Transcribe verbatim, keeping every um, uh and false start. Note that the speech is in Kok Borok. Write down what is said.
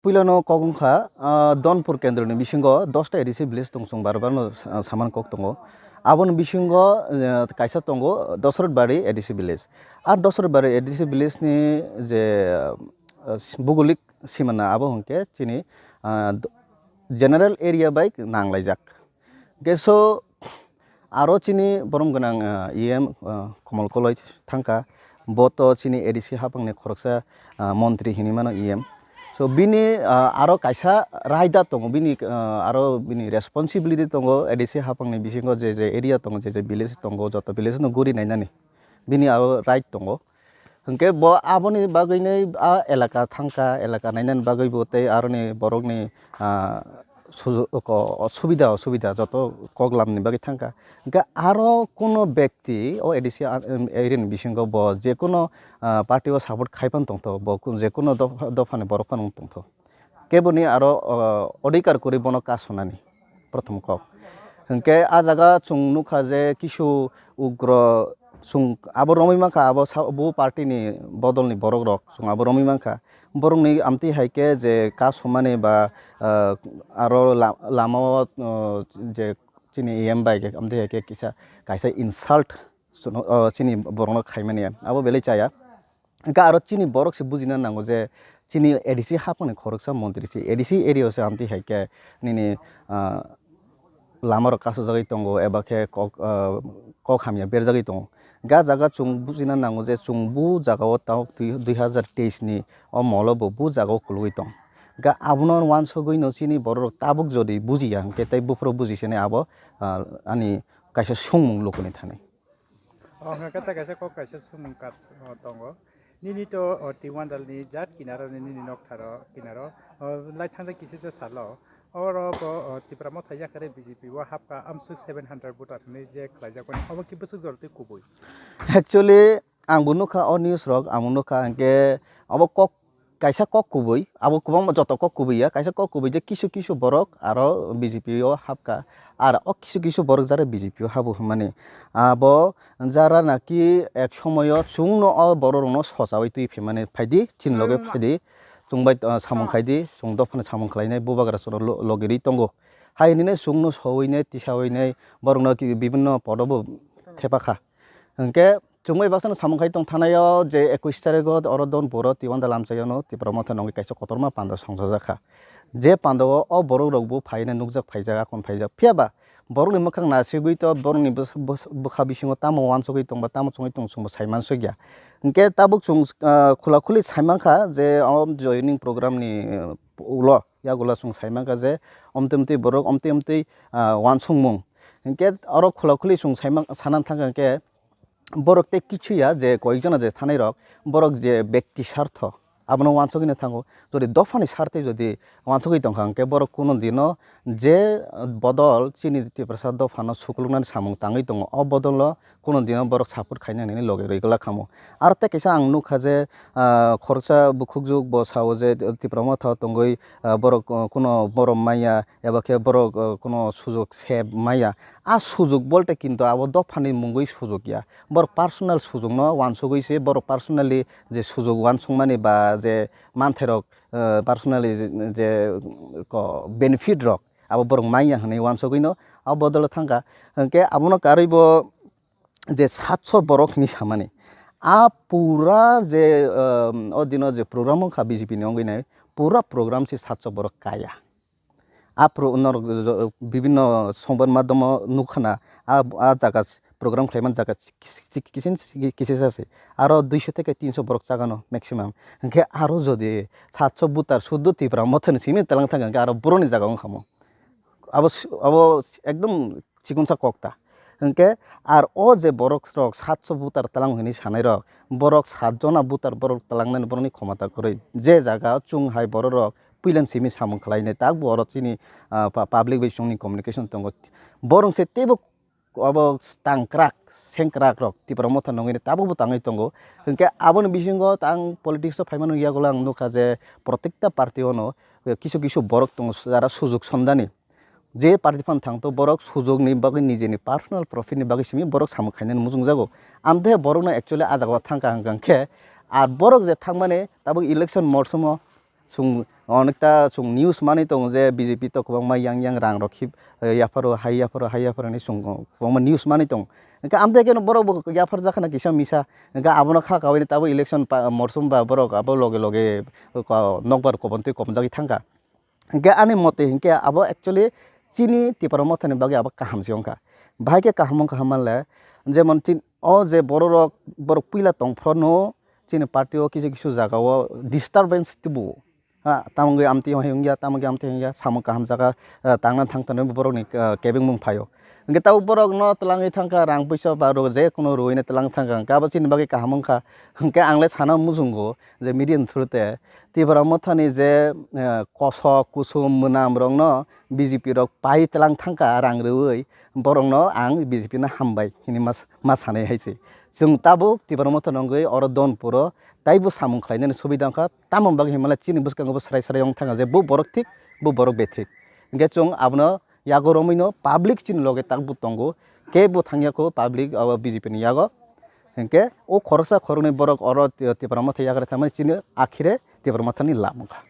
puilano kok wngkha, ah, Donpur kendroni bisingo dosta A D C village tong chwng bar barno sa-, saman kok tongo. Aboni bisingo, eh, kaisa tongo Dosrot Bari A D C village. Ar Dosrot Bari A D C village ni je, ah, bugulik simana abo hwnkhe chini, ah, general area bai nanglaijak. Hwnkhe so aro chini borom gwnang, ah, E M, ah, Komol Koloi thangkha, bo to chini A D C haphangni khoroksa, ah, montri hinwi mano E M. So bini, ah, aro kaisa raida tongo, bini, ah, aro bini responsibility tongo, A D C haphangni bisingo je je area tongo, je je village tongo, joto village no guri nainani bini aro right tongo. Hwnkhe bo aboni bagwinai a elaka thangkha, elaka nainani bagwi bo tei aroni borokni, ah, suju-, ko-, subida osubida joto kok lamni bagwi thangkha. Hwnkhe aro kuno bekti o A D C a-, em, area ni bisingo bo jekuno, ah, party o support khai phano tongtho, bo ku-, jekuno dopha, dophani borok phano wng tongtho. Keboni aro, o, odhikar kwrwi bono kasonani, prothom kok. Hwnkhe a jaga chwng nukha je kisu ugro chwng abo romwi mankha, abo sa-, bo party ni bodol ni borok rok chwng abo romwi mankha. Borokni amtwi hai khe je kasomani ba, ah, aro la-, lama o, o, je chini E M bai khe amtwi hai khe kisa kaisa insult chwng, o, chini borok no khaimani abo belai chaya. Hwnkhe aro chini borok se bujina nango je chini A D C haphangni khoroksa montri se A D C area o se amtwi hai khe nini, ah, lama rok kasajagwi tongo eba khe kok, ah, kok hamya berjagwi tongo. Ga jaga chwng bujina nango je chwng bu jaga o tabuk dui, dui hazar teis ni o molo bo bu jaga o kulugwi tong. Ga abono wansugwi no chini borok rok tabuk jodi bujiya hwnkhe tei buphuru buji sene abo, ah, ani kaisa songmung lukuni thani. O hwnkhe khe ta kaisa kok kaisa swngmung kar, o, tongo. Nini to, o, Tiwandal ni jat kinaro ni nini nok tharo kinaro, o, lai thangjak kisa se salo. Oro bo, o, Tipra Motha yakarwi B J P o hapkha amswk seven hundred voter hinwi je khlaijakmani. Obo ki bwswk jora twi kubui? Actually, ang bo nukha o news rok, ang bo nukha hwnkhe obo kok kaisa kok kubui, abo kwbangma joto kok kubui ya, kaisa kok kubui je kisu kisu borok aro B J P o hapkha, ar o kisu kisu borok jara B J P o habu hwnmani. Abo jara naki ek somoyo chwngno o borok rokno sochaui twi phaimani, phaidi chini loge phaidi, chwng bai, ah, samung khaidi, chwng dophano samung khlainai bubagra chwngno lo-, logi rwi tongo. Hai hinwi chwngno sowui nai, tisaui nai, borokno ki-, bibinno podobo thepakha. Hwnkhe chwngbai baksa no samung khai tong thanaio je ekush tarikh o oro Donpur o Tiwanda lamchai o no Tipra Motha nongwi kaisa kotorma panda songchajakha. Je panda o, o borok rok bo phaina nukjak phaijak, akon phaijak. Phiya ba borok ni mwkhang nasigwi to borok ni bwsa-, bwsa-, bwkha bisingo tamo wansugwi tong ba tamo chongwi tong chwng bo sai mansukya. Hwnkhe tabuk chwng, ah, khula khuli sai mankha je o joining program ni, eh, ulo yagulo chwng sai mankha je omtwi omtwi borok omtwi omtwi, ah, wansukmung. Hwnkhe oro khula khuli chwng sai man-, sana thangkha hwnkhe borok tei kichu ya je koyekjona je thanai rok, borok je bekti sartho abono wansugwi no thango. Jodi dophani sartwi jodi wansugwi tongkha hwnkhe borok kuno dino je bodol chini Tiprasa dophano sukuluknani samung tangwi tongo, o bodolo kuno dino borok support khaina hinwi logi rwi glak khamu. Aro tei kaisa ang nukha je, ah, khoroksa bukhukjwk bo sao je Tipra Motha tongwi, ah, borok, ah, kuno borom maya eba khe borok, ah, kuno sujok se maya. A sujok bolte kintu abo dophani mungwi sujok ya. Borok personal sujokno wansugwi se, borok personally je sujok wansukmani ba je manthairok, eh, personally je, je ko benefit rok abo borok manya hwnwi wansugwino abo bodolo thangkha. Hwnkhe abono karwi bo je satso borok hinwi samani. A pura je, eh, o dino je program wngkha B J P ni wngwi nai, pura program se satso borok kaya. A pro-, norok jo-, bibinno songbar madhomo nukha na, a, a jaga s-, program khlaimani jaga s-, kis-, kis-, kisin s-, kisisa se. Aro duiso theke tinso borok chagano maximum. Hwnkhe aro jodi satso butar suddo Tipra Mothani simi talang thangkha, hwnkhe aro boroni jaga wngkha mo. Abo s-, abo s-, ekdom chikonsa kok ta. Hwnkhe ar o je borok rok satso butar talang hinwi sanai rok, borok satjona butar borok talangnani borokni khomota kwrwi. Je jaga o chwng hai borok rok puilan simi samung khlainai, tak bo oro chini, ah, pa-, public bai chwngni communication tongo. Borok se teibo abo tangkrak, sengkrak rok Tipra Motha nongwi tabukbo tangwi tongo. Hwnkhe aboni bisingo tang politics o phaimano yagulo ang nukha je protekta party ono kisu kisu borok tongo jara sujok somdani. Je party phano thangto borok sujokni bagwi nijeni personal profit ni bagwi simi borok samung khainani muchungjago. Amthe borokno actually ah jagao thangkha hwnkha khe, ar borok je thangmani tabuk election morsomo Chwng onekta chwng news manwi tongo je B J P to kwbangma yang yang rang rok khip, eh, yapharo, hai yapharo, hai yapharo hinwi chwng kwbangma news manwi tongo. Hwnkhe amtwi khe borok bo yaphar jakha na kisa misa. Hwnkhe abono kha kawi tabuk election pa-, morsum ba borok abo loge loge ko-, nokbar kobontwi komjagwi thangkha. Hwnkhe ani mote hwnkhe abo actually chini Tipra Mothani bagwi abo kaham se wngkha. Bahai khe kaham wngkha hwnmanle, jemon chin-, o je bororok, borok puila tongphuru chini party o kisa kisa jaga o disturbance tubu. Ha, tamo wngwi amtwi hai wngya, tamo wngwi amtwi wngya, samung kaham jaga, ah, tangna thang tonwi borokni, ah, kebengmung phaio. Hwnkhe tabuk borokno twlangwi thangkha, rang puisa ba rw-, je kuno rwino twlang thangkha, hwnkhe abo chini bagwi kaham wngkha. Hwnkhe ang le sana muchungo je media ni through te Tipra Mothani je, eh, kosok, kusum, mwnam rokno B J P rok pai twlang thangkha rang rwui, borokno ang B J P no hambai hinwi ma, ma sanai hai se. Chwng tabuk Tipra Motha nongwi oro Donpuro taibo samung khlainani subida wngkha, tamo bagwi hinmale chini bwskango bo srai srai wng thangkha je bo borok thik, bo borok bethik. Hwnkhe chwng abono yago romwino public chini loge takbo tongo, kebo thangya kho public abo B J P ni yago. Hwnkhe o khoroksa khoroknwi borok oro Tipra Motha yagra thangmani chini akhire Tipra Mothani lab wngkha.